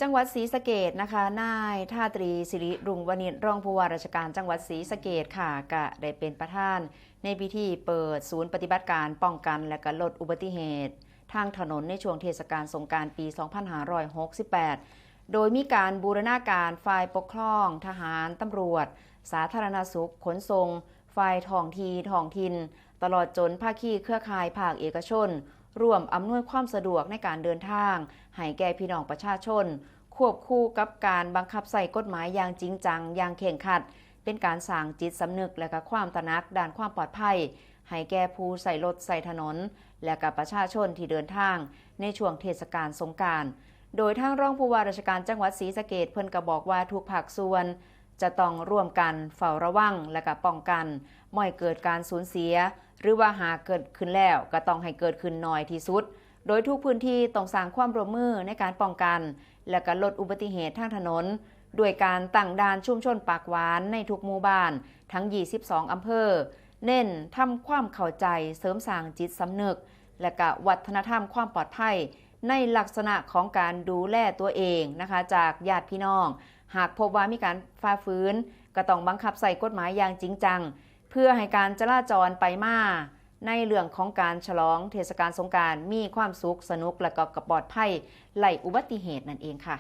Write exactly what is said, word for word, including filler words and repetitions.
จังหวัดศรีสะเกษนะคะ นายทาตรี สิริรุ่งวณิช รองผู้ว่าราชการจังหวัดศรีสะเกษค่ะ ก็ได้เป็นประธานในพิธีเปิดศูนย์ปฏิบัติการป้องกันและก็ลดอุบัติเหตุทางถนนในช่วงเทศกาลสงกรานต์ปี สองพันห้าร้อยหกสิบแปด โดยมีการบูรณาการฝ่ายปกครอง ทหาร ตำรวจ สาธารณสุข ขนส่ง ฝ่ายท้องที่ท้องถิ่น ตลอดจนภาคีเครือข่ายภาคเอกชน ร่วมอำนวยความสะดวกในการเดินทาง ให้แก่พี่น้องประชาชน ควบคู่กับการบังคับใช้กฎหมายอย่างจริงจัง อย่างเคร่งครัด เป็นการสร้างจิตสำนึกและก็ความตระหนักด้านความปลอดภัย ให้แก่ผู้ใช้รถใช้ถนน และกับประชาชนที่เดินทางในช่วงเทศกาลสงกรานต์ โดยทางรองผู้ว่าราชการจังหวัดศรีสะเกษเพิ่นก็บอกว่าทุกภาคส่วน จะต้องร่วมกันเฝ้าระวังและก็ป้องกัน บ่ให้เกิดการสูญเสีย หรือว่าหากเกิดขึ้นแล้วก็ต้องให้เกิดขึ้นน้อยที่สุด โดยทุกพื้นที่ต้องสร้างความร่วมมือในการป้องกัน และก็ลดอุบัติเหตุทางถนน ด้วยการตั้งด่านชุมชนปากหวานในทุกหมู่บ้านทั้ง ยี่สิบสอง อำเภอ เน้นทำความเข้าใจ เสริมสร้างจิตสำนึก และก็วัฒนธรรมความปลอดภัย ในลักษณะของการดูแลตัวเองนะคะ จากญาติพี่น้อง หากพบว่ามีการฝ่าฝืน ก็ต้องบังคับใช้กฎหมายอย่างจริงจัง เพื่อให้การจราจรไปมาในเรื่องของการฉลองเทศกาลสงกรานต์มีความสุขสนุก และก็ปลอดภัย ไร้อุบัติเหตุนั่นเองค่ะ